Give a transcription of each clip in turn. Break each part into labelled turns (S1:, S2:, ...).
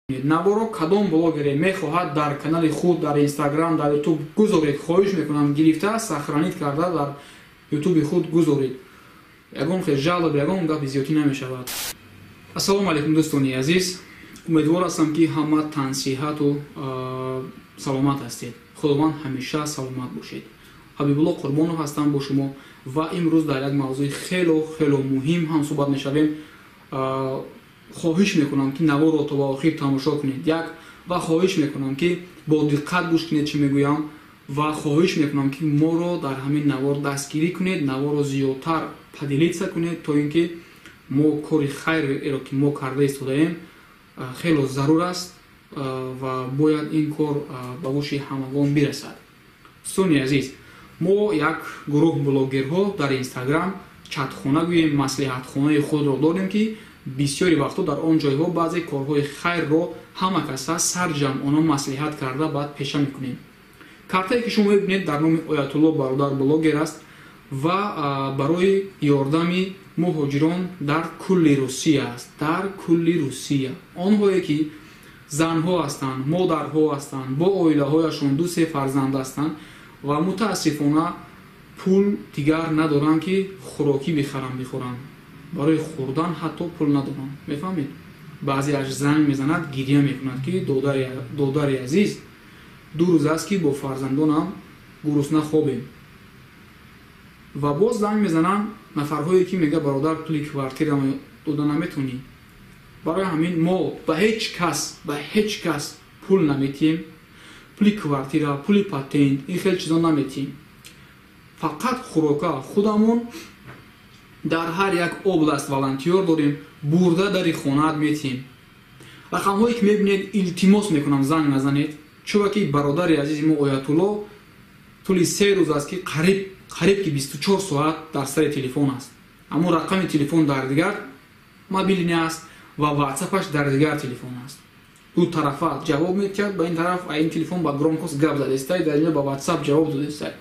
S1: Наворо кадом блогере мехоҳад дар канали худ, дар Инстаграм, дар Ютуб гузоред, хоҳиш мекунам, гирифта, сохранить карда, дар Ютуби худ гузоред. Ягон хел жалоб, ягон гапи зиёдтӣ намешавад. Ассалому алайкум, дӯстони азиз. Умедвор ҳастам, ки ҳама тансиҳату саломат ҳастед. Худованд ҳамеша саломат бошед. Ҳабибулло Қурбонов ҳастам бо шумо ва имрӯз дар як мавзӯи хело хело муҳим ҳам суҳбат мешавем. Хоҳиш мекунам, ки наворро то ба охир тамошо кунед, як ва хоҳиш мекунам, ки бо диққат гӯш кунед, чӣ мегӯям, ва хоҳиш мекунам, ки моро дар ҳамин навор дастгирӣ кунед, наворро зиёдтар поделиться кунед, то ин ки мо кори хайреро, ки мо карда истодаем, хело зарур аст ва бояд ин кор ба гӯши ҳамагон бирасад. Дӯстони азиз, мо як гурӯҳ блогерҳо дар Инстаграм, чатхона гӯем, маслиҳатхонаи худро дорем, ки бисёри вақтҳо дар он ҷойҳо баъзе корҳои хайрро ҳама каса сарҷамъона маслиҳат карда, баъд пеша мекунем. Картае, ки шумо мебинед, дар номи Оятулло бародар блогер аст ва барои ёрдами муҳоҷирон дар кулли Русия аст. Дар кулли Русия онҳое, ки занҳо ҳастанд, модарҳо ҳастанд, бо оилаҳояшон ду-се фарзанд ҳастанд ва мутаассифона пул дигар надоранд, ки хӯрокӣ бихаранд, бихӯранд, барои хӯрдан ҳатто пул надоранд. Мефаҳмед, баъзеаш занг мезанад, гиря мекунад, ки додари азиз, 2 рӯз аст, ки бо фарзандонам гурусна хобем. Ва боз занг мезананд нафарҳое, ки мега: «Бародар, пули квартира дода наметонӣ?» Барои ҳамин мо ба ҳеҷ кас, ба ҳеҷ кас пул наметиҳем, пули квартира, пули патент, ин хел чизо наметиҳем. Фақат хӯрока худамон дар ҳар як область волонтёр дорем, бурда дари хонаат метиҳем. Рақамҳое, ки мебинед, илтимос мекунам, занг назанед, чунки бародари азизи мо Оятулло тӯли 3 рӯз аст, ки қариб ки 24 соат дар сари телефон аст. Аммо рақами телефон дар дигар мобильный аст ва ватсапаш дар дигар телефон аст. Ду тарафа ҷавоб метиҳад. Ба ин тараф, ин телефон ба громкость гап задестай, дар инҷо ба ватсап ҷавоб додестай,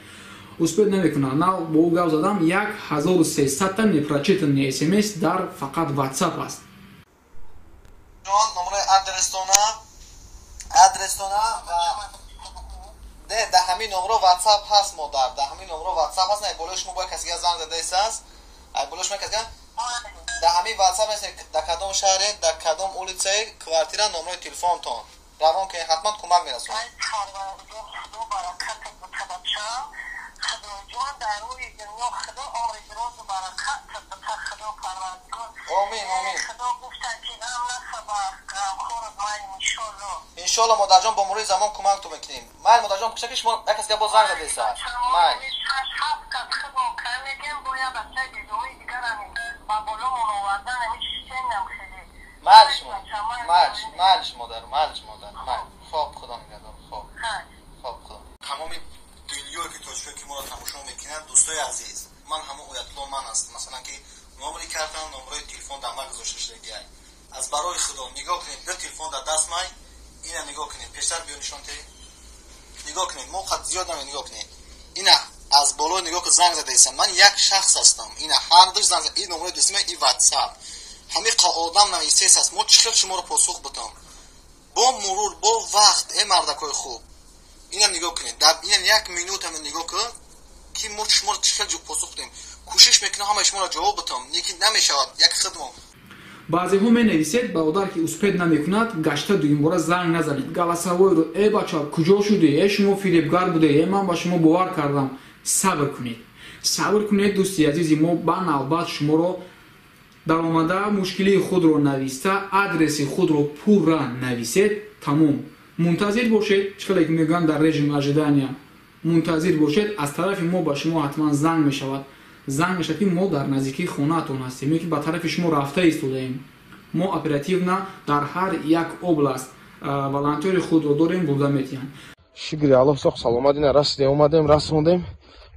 S1: успеть намекунад. На бо ӯ гап задам, 1300-та непрочитанный смс дар фақат ватсап аст.
S2: Номраи адрестона ва не, да ҳамин номро ватсап ҳаст, модар, да ҳамин номро ватсап ҳаст. Не, болои шумо бояд касига занг задаистааст. Ай болои шумо касига да ҳамин ватсап ҳаст. Да кадом шаҳре, да кадом улицаи, квартира, номрои телефонтон равон кунед, ҳатман кӯмак мерасонад.
S3: Худоҷон, дар рӯи дунё Худо умри дурозу баракат бита, Худо Парвардигор.
S2: Омин, омин.
S3: Худо гуфта, ки ғам нахӯр, ғамхорат ман, иншолло.
S2: Иншолло, модарҷон, бо мурури замон кӯмактон мекунем. Майли, модарҷон, кушаки шумо як касига боз занг задеста. Майли.
S3: Шаш ҳафт кас худмон кам мегем, бо як бачаи бедои дигарам ба боломон овардан, ами чишенам хеле.
S2: Майлиш, майлиш, майлиш, модар, майлиш, модар, майли. Хоб, Худо нигаҳдор. Хоб, хоб, худо. Тамоми дунёе ки тоҷикое, ки моро тамошо мекунанд, дӯстои азиз, ман ҳамон Оятулло ман ҳастам. Масалан, ки номри картам, номрои телефон дар ман гузошта шудагиай. Аз барои Худо, нигоҳ кунед, ду телефон дар даст май. Ина нигоҳ кунед, пештар биё нишон те. Нигоҳ кунед, мо қад зиёд наме. Нигоҳ кунед, ина аз болои нигоҳ ки занг задаистам. Ман як шахс ҳастам. Ина ҳардуш занг, ин номрои дӯстима, и ватсап. Ҳамин одам нависес аст. Мо чӣ хел шуморо посух бутам? Бо мурур, бо вақт, э мардакои хуб, ина нигоҳ кунед, ина як минутама нигоҳ кун, ки мо шуморо чӣ хел посух дем. Кӯшиш мекунам ҳамаи шуморо ҷавоб бутам, лекин намешавад, як хидмон.
S1: Баъзеҳо менависед: «Бародар, ки успеть намекунад, гашта дуюмбора занг назанед, голосовойро. Э, бача, куҷо шудӣ? Э, шумо фиребгар буде. Э, ман ба шумо бовар кардам». Сабр кунед, сабр кунед, дӯсти азизи мо. Ба навбат шуморо даромада, мушкилии худро нависта, адреси худро пурра нависед, тамом. Мунтазир бошед, чӣ хеле ки мегӯянд, дар режим ожидания мунтазир бошед. Аз тарафи мо ба шумо ҳатман занг мешавад, занг мешавад, ки мо дар наздикии хонаатон ҳастем ё ки ба тарафи шумо рафта истодаем. Мо оперативно дар ҳар як область волонтёри худро дорем, бурда метиҳанд.
S4: Шукри Аллоҳ, соқ саломат. Ина расидем, омадем, расондем.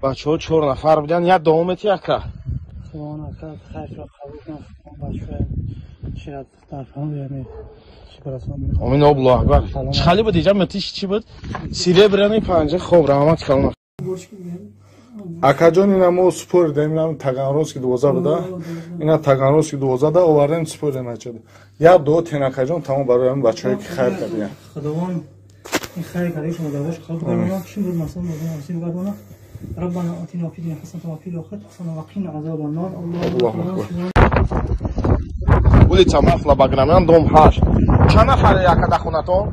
S4: Бачаҳо чор нафар буданд. Як давом мети, ака.
S5: Худованд хайршо қабул кунад. Бачаҳо шират дар фаҳм.
S4: Омин, Аллоҳу акбар. Чӣ хали буд иҷа? Метиш чӣ буд? Серебряный панҷа. Хоб, раҳмат калон.
S6: Акаҷон, ина мо супоридем, ина Таганрогский 12 буда, ина Таганрогский 12 да овардем, супоридем ачада. Як дуо тен, акаҷон, тамом барои ҳамин бачаҳое ки хайр кардиян.
S5: Худованд ин хайр кардаи шумо дар бош қабул кунад. Чӣ буд масалан насиб гардона. ربنا آتنا في الدنيا حسنة وفي الآخرة حسنة وقنا عذاب النار.
S6: الله أكبر.
S4: Улица Масла Баграмян, дом 8. Чанд нафаре яка дар хонатон?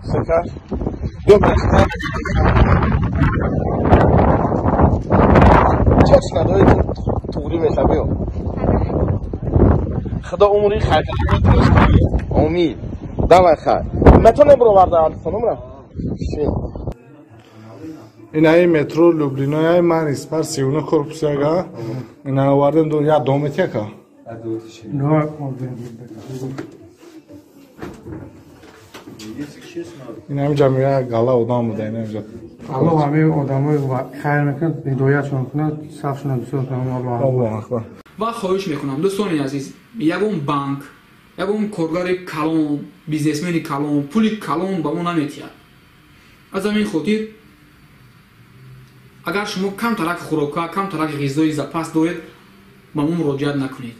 S4: Се кас. Точно дори туғри меша, биё. Худо умри хайр. Омин. Давай хайр. Метонем бироварда антонумра?
S6: Ина метро Люблино, ман испар 39 корпус яга. Ина овардем ду я домет яка. Ин ҳамин ҷамъия гала одам буда, ин ҳамин.
S5: Аллоҳ ҳамаи одамои хайр мекунад, ҳидоятшон кунад, сафшона бисёр кунад.
S6: Аллоҳу акбар.
S1: Ва хоҳиш мекунам, дӯстони азиз, ягон банк, ягон коргари калон, бизнесмени калон, пули калон ба мо наметиҳад. Аз ҳамин хотир агар шумо камтарак хӯрока, камтарак ғизои запас доред, ба мо муроҷиат накунед.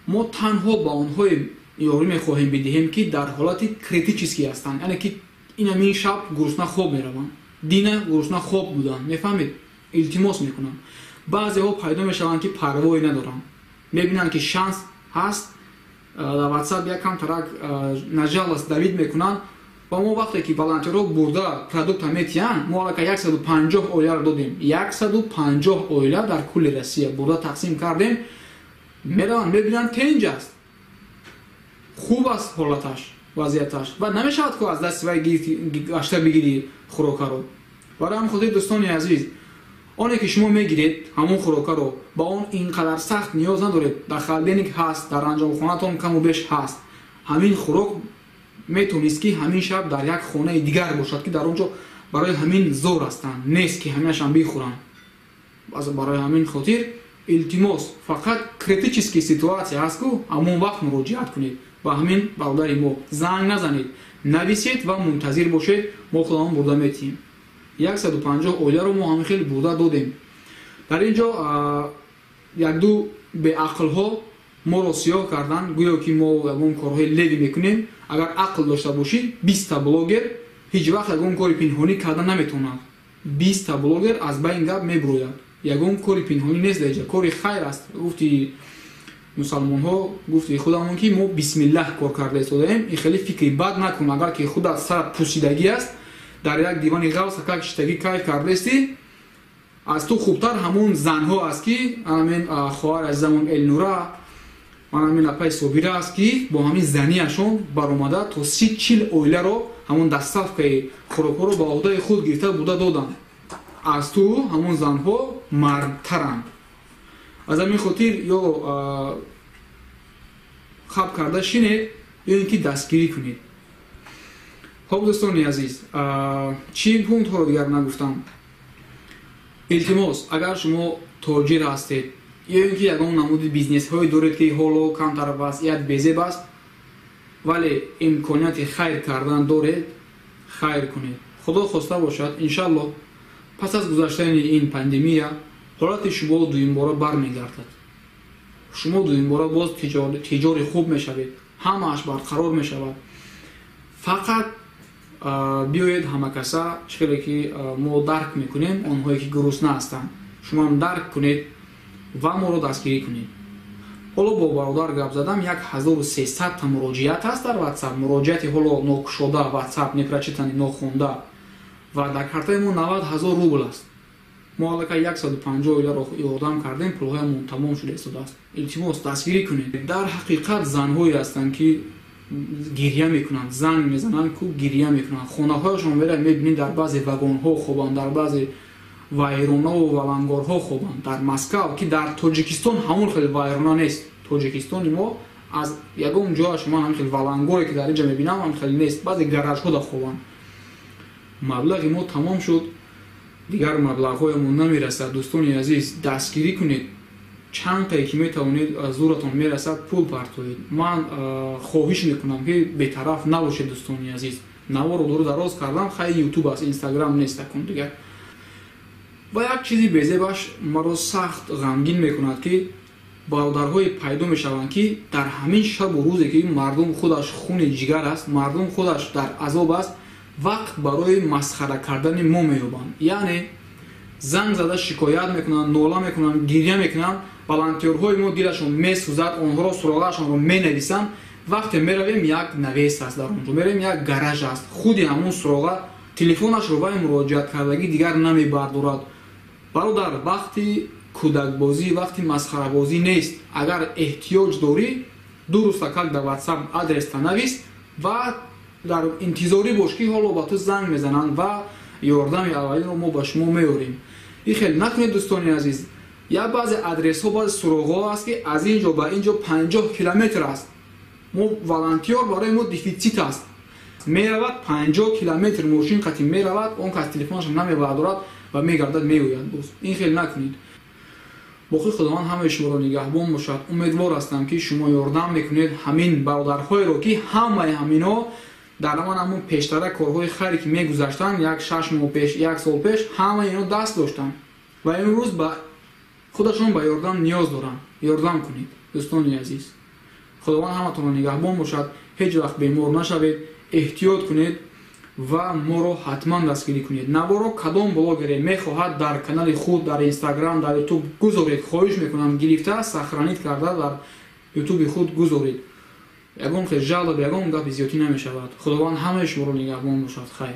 S1: Мо танҳо ба онҳое ёрӣ мехоҳем бидиҳем, ки дар ҳолати критический ҳастанд, яъне ки ин ҳамин шаб гурусна хоб мераванд, дина гурусна хоб буданд, мефаҳмед? Илтимос мекунам. Баъзеҳо пайдо мешаванд, ки парвое надоранд, мебинанд, ки шанс ҳаст, дар ватсап як камтарак нажалост давид мекунанд. Ва мо вақте ки волонтерҳо бурда продукта метиҳанд, мо аллакай 150 оиларо додем, 150 оила дар кулли Россия бурда тақсим кардем. Мераванд, мебинанд, тенҷ аст, хуб аст ҳолаташ, вазъияташ, ва намешавад ку аз дасти вай гашта бигирӣ хӯрокаро. Барои ҳамин хотир, дӯстони азиз, оне ки шумо мегиред ҳамон хӯрокаро, ба он ин қадар сахт ниёз надоред. Дар холодильник ҳаст, дар анҷомхонатон каму беш ҳаст. Ҳамин хӯрок метавонист, ки ҳамин шаб дар як хонаи дигар бошад, ки дар он ҷо барои ҳамин зор ҳастанд, нест ки ҳамаашам бихӯранд. Барои ҳамин хотир илтимос, фақат критический ситуация ҳаст ку, ҳамон вақт муроҷиат кунед ба ҳамин бародари мо, занг назанед, нависед ва мунтазир бошед, мо худамон бурда метиҳем. 150 оиларо мо ҳамин хел бурда додем. Дар ин ҷо якду беақлҳо моро сиёҳ карданд, гӯё ки мо ягон корҳои леви мекунем. Агар ақл дошта бошӣ, 20 блогер ҳеҷ вақт ягон кори пинҳонӣ карда наметавонад. 20 блогер аз байн гап мебурояд. Ягон кори пинҳонӣ нест дар инҷа, кори хайр аст. Гуфти мусалмонҳо, гуфти худамон, ки мо бисмиллаҳ кор карда истодаем. Ин хеле фикри бад накун. Агар ки худат сарат пусидагӣ аст, дар як дивани ғавс акак шиштагӣ кайф кардаистӣ, аз ту хубтар ҳамон занҳо аст, ки ҳамин хоҳар азизамон Элнура, ман ҳамин апаи Собира аст, ки бо ҳамин заниашон баромада то 30-40 оиларо ҳамон доставкаи хӯрокҳоро ба ӯҳдаи худ гирифта бурда доданд. Аз ту ҳамон занҳо мардтаранд. Аз ҳамин хотир ё хаб карда шинед, ё ин ки дастгирӣ кунед. Хоб, дӯстони азиз, чӣ пунктҳоро дигар нагуфтам? Илтимос, агар шумо тоҷир ҳастед ё ин ки ягон намуди бизнесҳое доред, ки ҳоло камтар вазъият безеб аст, вале имконияти хайр кардан доред, хайр кунед. Худо хоста бошад, иншаллоҳ, пас аз гузаштани ин пандемия ҳолати шумо дуюмбора бармегардад. Шумо дуюмбора боз тиҷори хуб мешавед, ҳамааш барқарор мешавад. Фақат биёед ҳамакаса, чӣ хеле ки мо дарк мекунем онҳое ки гурусна ҳастанд, шумоам дарк кунед ва моро дастгирӣ кунед. Ҳоло бо бародар гап задам, 1300 та муроҷиат ҳаст дар ватсап, муроҷиати ҳоло нокушода, ватсап непрочитанный, нохонда, ва дар картаи мо 90 000 рубл аст. Мо аллакай 150 оиларо ёрдам кардем, пулҳоямон тамом шуда истодааст. Илтимос, дастгирӣ кунед. Дар ҳақиқат занҳое ҳастанд, ки гирья мекунанд, занг мезананд ку гирья мекунанд. Хонаҳояшон мера мебинед, дар баъзе вагонҳо хобанд, дар баъзе вайронаву валангорҳо хобанд. Дар Москав, ки дар Тоҷикистон ҳамон хеле вайрона нест. Тоҷикистони мо аз ягон ҷояш ман ҳамин хел валангоре ки дар инҷа мебинам ҳамин хеле нест. Баъзе гаражҳо да хобанд. Маблағи мо тамом шуд, дигар маблағҳоямон намерасад. Дӯстони азиз, дастгирӣ кунед. Чанд қае ки метавонед, аз зуратон мерасад, пул партоед. Ман хоҳиш мекунам, ки бетараф набошед, дӯстони азиз. Наворо дуру дароз кардам, хайр, ютуб аст, инстаграм нест акун дигар. Ва як чизи безебаш маро сахт ғамгин мекунад, ки бародарҳое пайдо мешаванд, ки дар ҳамин шабу рӯзе, ки мардум худаш хуни ҷигар аст, мардум худаш дар азоб аст, вақт барои масхара кардани мо меёбанд. Яъне занг зада шикоят мекунанд, нола мекунанд, гиря мекунанд. Волонтёрҳои мо дилашон месӯзад, онҳоро суроғаашонро менависанд. Вақте меравем, як навес аст дар он ҷо, меравем, як гараж аст. Худи ҳамун суроға телефонашро вай муроҷиат кардагӣ дигар намебардорад. Бародар, вақти кӯдакбозӣ, вақти масхарабозӣ нест. Агар эҳтиёҷ дорӣ, ду рӯзта как дар Ватсап адреста навис ва дар интизорӣ бош, ки ҳоло ба ту занг мезананд ва ёрдами аввалинро мо ба шумо меорем. Ин хел накунед, дӯстони азиз. Я баъзе адресҳо, баъзе суроғҳо аст, ки аз ин ҷо ба ин ҷо 50 километр аст. Мо волонтёр барои мо дефитсит аст. Меравад, 50 километр мошин қати меравад, он кас телефонашро намебардорад ва мегардад, меояд боз. Ин хел накунед. Боқӣ Худованд ҳамаи шуморо нигаҳбон бошад. Умедвор ҳастам, ки шумо ёрдам мекунед ҳамин бародарҳоеро, ки ҳамаи ҳаминҳо дар ман ҳамун пештара корҳои хайре, ки мегузаштанд, як 6 моҳ пеш, як сол пеш, ҳамаи инҳо даст доштанд ва имрӯз ба худашон ба ёрдам ниёз доранд. Ёрдам кунед, дӯстони азиз. Худованд ҳаматонро нигаҳбон бошад. Ҳеҷ вақт бемор нашавед, эҳтиёт кунед ва моро ҳатман дастгирӣ кунед. Наворо кадом блогере мехоҳад дар канали худ, дар Инстаграм, дар Ютуб гузоред, хоҳиш мекунам, гирифта, сохранить карда, дар Ютуби худ гузоред. Ягон хел жалоба, ягон гапи зиёдтӣ намешавад. Худованд ҳамаи шуморо нигаҳбон бошад. Хайр.